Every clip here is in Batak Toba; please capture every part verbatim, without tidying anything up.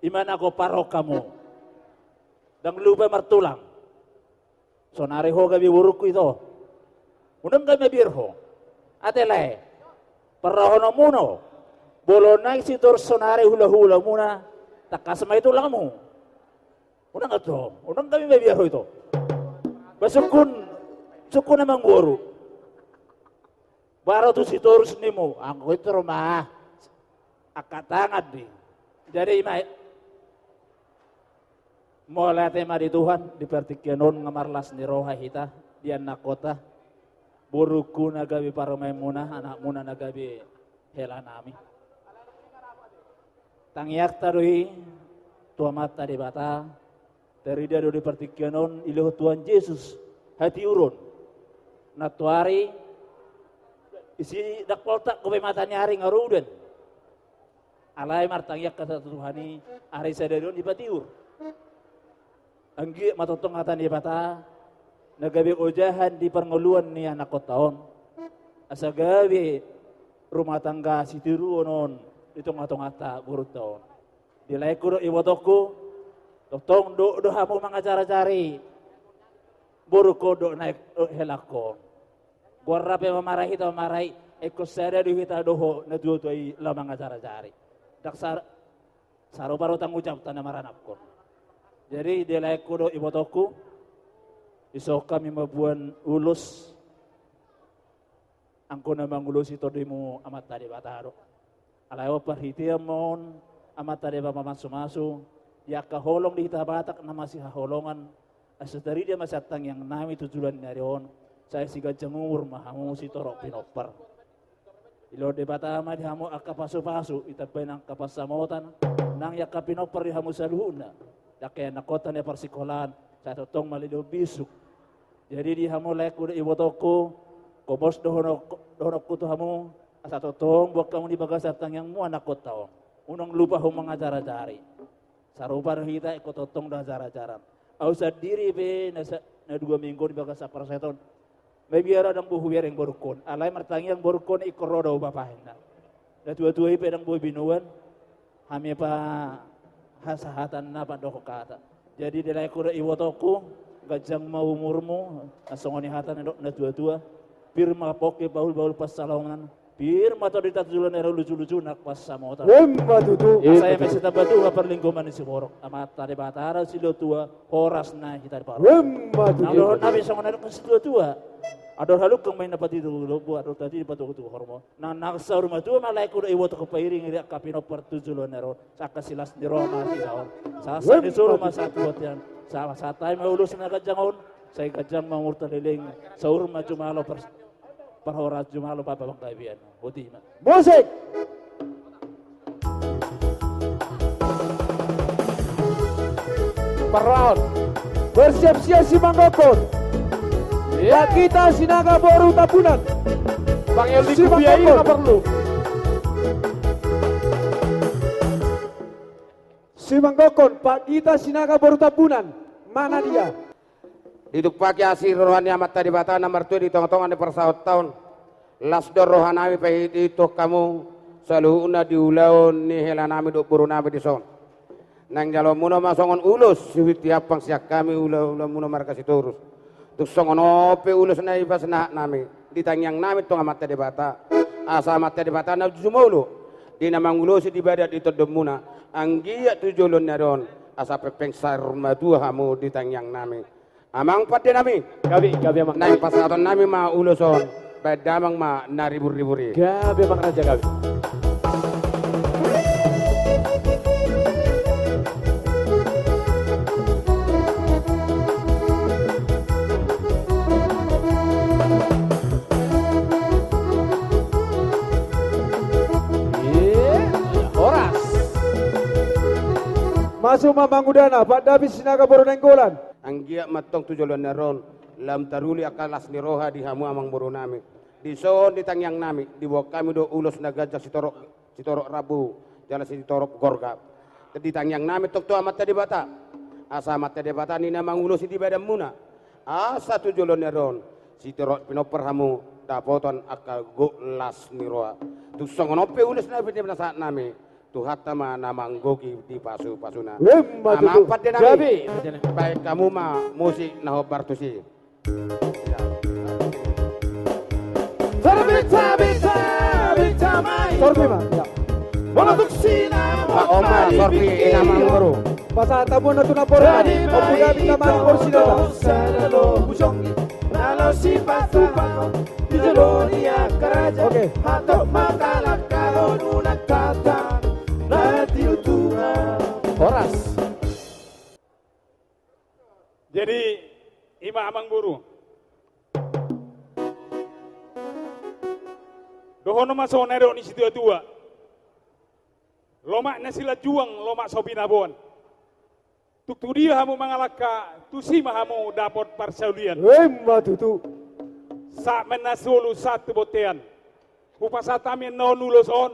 Ima na gompar on hamu. Ndang lupa martulang. Sonari ho gabe borungku ito. Unang gabe mabiar ho. Ate lae. Parrohononmuna. Molo naeng Sitorus sonari hulahulamuna. Tangkas ma i tulangmu. Unang ate ho. Unang gabe mabiar ho ito. Ba sungkun, sungkun amangboru. Baru tu Sitorus nimu, anggo itu rumah angkat tangan di. Jadi ima, mauliate ma di Tuhan, di partingkian on nga marlas ni roha hita, di anakkonta, borungku na gabe parumaenmuna, anakmuna na gabe helanami. Tangiangta do i, tu Amanta Debata, tarida do di partingkian on, dilehon Tuhan Jesus, hatiuron. Nantoari, isi dakkolta, gope mata ni ari nga ro udan. Alai martangiang hita tu Tuhan i, ari sadari on dipatiur. Anggiat ma tongtong hata ni Debata, na gabe ojahan di parngoluan ni anakkonta on. Asa gabe rumah tangga sitiruon on, di tongatonganta borunta on. Di laengku dohot ibotongku, tongtong do, do hamu mangajarajari. Borungku do naeng, do helangku. Goarna pe mamarai hita mamarai, ingkon sada do hita dohot natuatua i laho mangajarajari. Ndang sar-, sarupa do tanggung jawabta na maranapkon. Jadi, di laengku dohot ibotongku, dison hami mamboan ulos, anggo na mangulosi tondimu Amanta Debata do. Alai on parhitean ma on, Amanta Debata mamasumasu, di angka holong di hita Batak na masihaholongan, asa tarida ma sian tangiangnami tu joloan ni ari on, sai siganjang umur ma hamu sitorop pinompar. Dilehon Debata ma di hamu angka pasupasu, ditambai nang angka pansamotan, nang di angka pinompar di hamu saluhutna, di angka anakkonta na parsikolaan, sai tongtong ma dilehon bisuk. Jadi di hamu laengku dohot ibotongku, gomos dohononku, dohononku tu hamu, asa tongtong boan hamu di bagasan tangiangmu anakkonta on. Unang lupa hamu mangajarajari. Sarupa do hita ingkon tongtong do ajarajaran. Ahu sandiri pe na sa-, na dua minggu di bagasan parsahiton. Mabiar ndang boi hubereng borungkon. Alai martangiang borungkon ingkon ro do bapa inna. Natuatua i pe ndang boi binoan. Hami pa hasahatan na pandok hata. Jadi di laengku dohot ibotongku, ganjang ma umurmu, na songon i hata na nidok natuatua. Pir ma pongki bahulbahul pansalongan. Pir ma tondinta tu joloan ni ari on, lujuluju nang pansamotan. Ima tutu. Asa eme sitamba tuha parlinggoman ni siborok. Amanta Debata do silehon tua, horas na hita diparorot. Ima tutu. Nang dohononnami songon na nidok ni situatua. Andor halumpang ma inna patudu lombu, andor tati patudu horbo. Nang, nang saur matua ma laengku dohot ibotongku pairingiring angka pinompar tu joloan ni ari on. Sai angka silas ni roha ma hita on. Sahat-sahat ni solu ma sahat tu bontean. Sahat-sahat ma ulos na ganjang on. Sai ganjang ma umurta leleng. Saur ma jumalo par-, parhorasan, jumalo ma panggabean. Boti ma. Musik. Parrohahon. Bersiap-siap simanggongkon. Iya. Pak Gita Sinaga boru Tambunan. Bang Eldi Kubiayi. Simanggongkon. Nggak perlu. Simanggongkon, Pak Gita Sinaga boru Tambunan. Mana dia? Ditumpaki asi ni roha ni Amanta Debata na martua di tongatonga ni parsahatonta on. Las do rohanami paihutihut tu hamu saluhutna di ulaon ni helanami dohot borunami dison. Naeng jaloonmuna ma songon ulos sihutihut ampang sian hami ulaonmuna marga Sitorus. Tung songon on pe ulos na dipasinahatnami, di tangiangnami tong Amanta Debata. Asa Amanta Debata na jumolo di na mangulosi di badan di tondimuna. Anggiat tu joloan ni ari on asa pengpeng saur matua hamu di tangiangnami. Amang pandenami. Gabe, gabe amang. Naeng pasahatonnami ma ulos on, baen damang ma na ribur-ribur i. Gabe amang raja, gabe. Iya, horas. Masuk ma mangudana, Pak David Sinaga boru Nainggolan. Anggiat ma tong tu joloan ni ari on, lam taruli angka las ni roha di hamu amangborunami. Dison di tangiangnami, diboan hami do ulos na ganjang sitorop, sitorop rambu, jala sitorop gorga. Di tangiangnami tong tu Amanta Debata. Asa Amanta Debata ni na mangulosi di badanmuna. Asa tu joloan ni ari on, sitorop pinompar hamu, dapotan angka gok las ni roha. Tung songon on pe ulos na pinasahatnami. Tuhanta ma na manggohi di pasu-pasuna. Ima tutu. Amang pande nami. Jadi. Baen hamu ma musik na hombar tusi. Sorpi ma, ya. Molo tung sinamot, Pak Oma, sorpi, inang amangboru. Pasahat hamu na tu namboru. Oke. Horas. Jadi, ima amangboru. Dohonon ma songon na nidok ni situa-tua. Lomak na silanjuang, lomak so binaboan. Tung tu dia hamu mangalangka, tusi ma hamu dapot parsaulian. Ima tutu. Sahat ma na solu, sahat tu bontean. Hupasahat hami annon ulos on,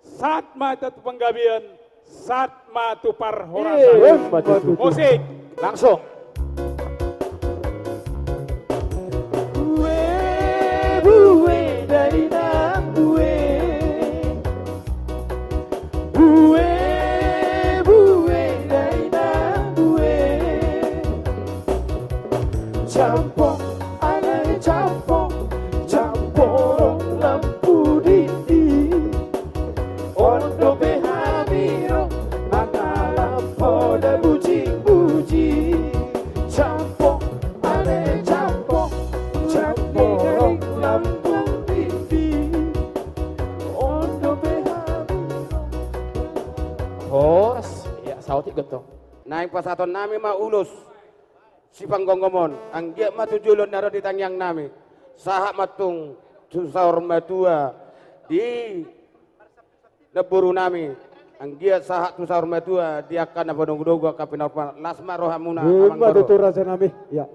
sahat ma hita tu panggabean, sahat ma tu parhorasan. Ima tutu. Musik. Langsung. Bue, bue, dainang bue. Bue, bue, dainang bue. Campong, ale campong, campong lampu dinding. On dope hami ro mangalap poda bujing-bujing. Campong, ale campong, campong lampu dinding. On dope hami ro. Horas, ya, saotik gentong. Naeng pasahaton nami ma ulos sipanggonggom on, anggiat ma tu joloan na ro di tangiang nami, sahat ma tung tu saur matua di namboru nami, anggiat sahat tu saur matua di angka na pinogu-nogu, angka pinomparmuna. Ima tutu raja nami, ya.